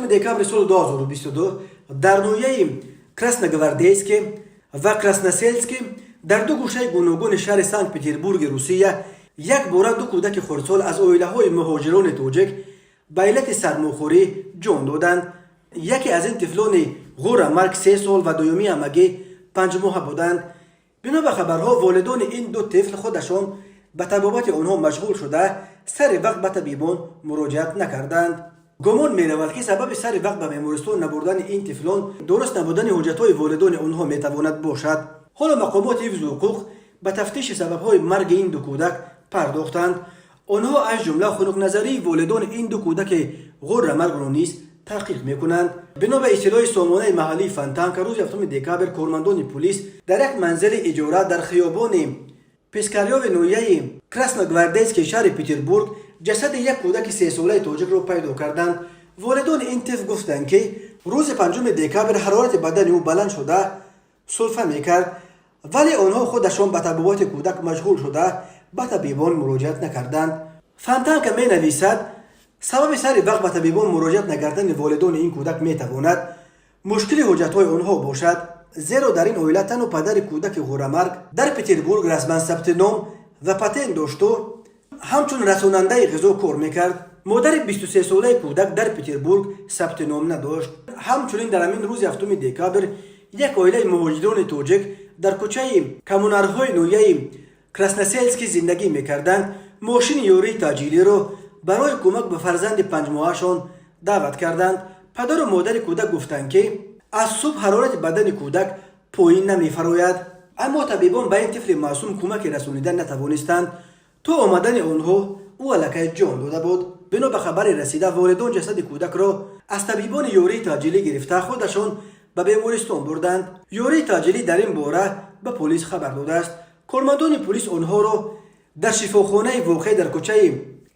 декабри соли 2022 дар ноҳияи Красногвардейский ва Красносельский, дар ду гӯшаи гуногуни шаҳри Санкт Петербурги Русия, якбора ду кӯдаки хурдсол аз оилаҳои муҳоҷирони тоҷик ба иллати сармохӯрӣ ҷон доданд. Яке аз ин тифлони ғуррамарг 3 сол ва дуюмӣ ҳамагӣ 5 моҳа буданд. Бино ба хабарҳо, волидони ин ду тифл худашон ба табобати онҳо машғул шуда, сари вақт ба табибон муроҷиат накарданд. Гумон меравад, ки сабаби сари вақт ба бемористон набурдани ин тифлон дуруст набудани ҳуҷҷатҳои волидони онҳо метавонад бошад. Ҳоло мақомоти ҳифзу ҳуқуқ ба тафтиши сабабҳои марги ин ду кӯдак пардохтанд. Онҳо аз ҷумла хунукназарии волидони ин ду кӯдаки ғуррамаргро низ таҳқиқ мекунанд. Бино ба иттилои сомонаи маҳаллии Фонтанка, рӯзи 7 декабр кормандони пулис дар як манзили иҷора дар хиёбони Пискарёви ноҳияи Красногвардейский шаҳри Петербург ҷасади як кӯдаки сесолаи тоҷикро пайдо карданд. Волидони ин тифл гуфтанд, ки рӯзи 5 декабр ҳарорати бадани ӯ баланд шуда, сулфа мекард, вале онҳо худашон ба табобати кӯдак машғул шуда, ба табибон муроҷиат накарданд. Фонтанка менависад, сабаби сари вақт ба табибон муроҷиат накардани волидони ин кӯдак метавонад мушкили ҳуҷҷатҳои онҳо бошад, зеро дар ин оила танҳо падари кӯдаки ғуррамарг дар Петербург расман сабти ном ва патент дошту ҳамчун расонандаи ғизо кор мекард. Модари 23-солаи кӯдак дар Петербург сабти ном надошт. Ҳамчунин дар ҳамин рӯзи 7 декабр як оилаи муҳоҷирони тоҷик дар кӯчаи Коммунарҳои ноҳияи Красносельский зиндагӣ мекарданд, мошини ёрии таъҷилиро барои кӯмак ба фарзанди 5 моҳашон даъват карданд. Падару модари кӯдак гуфтанд, ки аз субҳ ҳарорати бадани кӯдак поин намефарояд, аммо табибон ба ин тифли маъсум кӯмаке расонида натавонистанд. То омадани онҳо ӯ аллакай ҷон дода буд. Бино ба хабари расида, волидон ҷасади кӯдакро аз табибони ёрии таъҷилӣ гирифта, худашон ба бемористон бурданд. Ёрии таъҷилӣ дар ин бора ба полис хабар додааст. Кормандони полис онҳоро дар шифохонаи воқеъ дар кӯчаи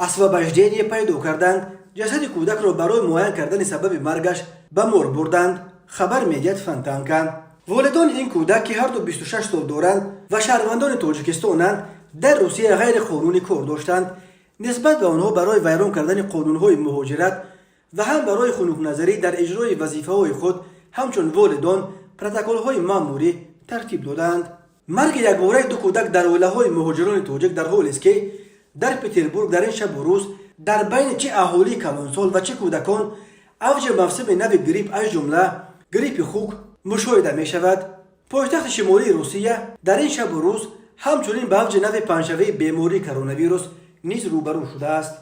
Освобождение пайдо карданд. Ҷасади кӯдакро барои муайян кардани сабаби маргаш ба морг бурданд, хабар медиҳад Фонтанка. Волидони ин кӯдак, ки ҳарду 26 сол доранд ва шаҳрвандони Тоҷикистонанд, дар Русия ғайриқонунӣ кор доштанд. Нисбат ба онҳо барои вайрон кардани қонунҳои муҳоҷират ва ҳам барои хунукназарӣ дар иҷрои вазифаҳои худ ҳамчун волидон протоколҳои маъмурӣ тартиб додаанд. Марги якбораи ду кӯдак дар оилаҳои муҳоҷирони тоҷик дар ҳолест, ки дар Петербург дар ин шабу рӯз дар байни чӣ аҳолии калонсол ва чӣ кӯдакон авҷи мавсими нави грипп, аз ҷумла гриппи хук, мушоҳида мешавад. Пойтахти шимолии Русия дар ин шабу рӯз ҳамчунин ба авҷи нави паҳншавии бемории коронавирус низ рӯбарӯ шудааст.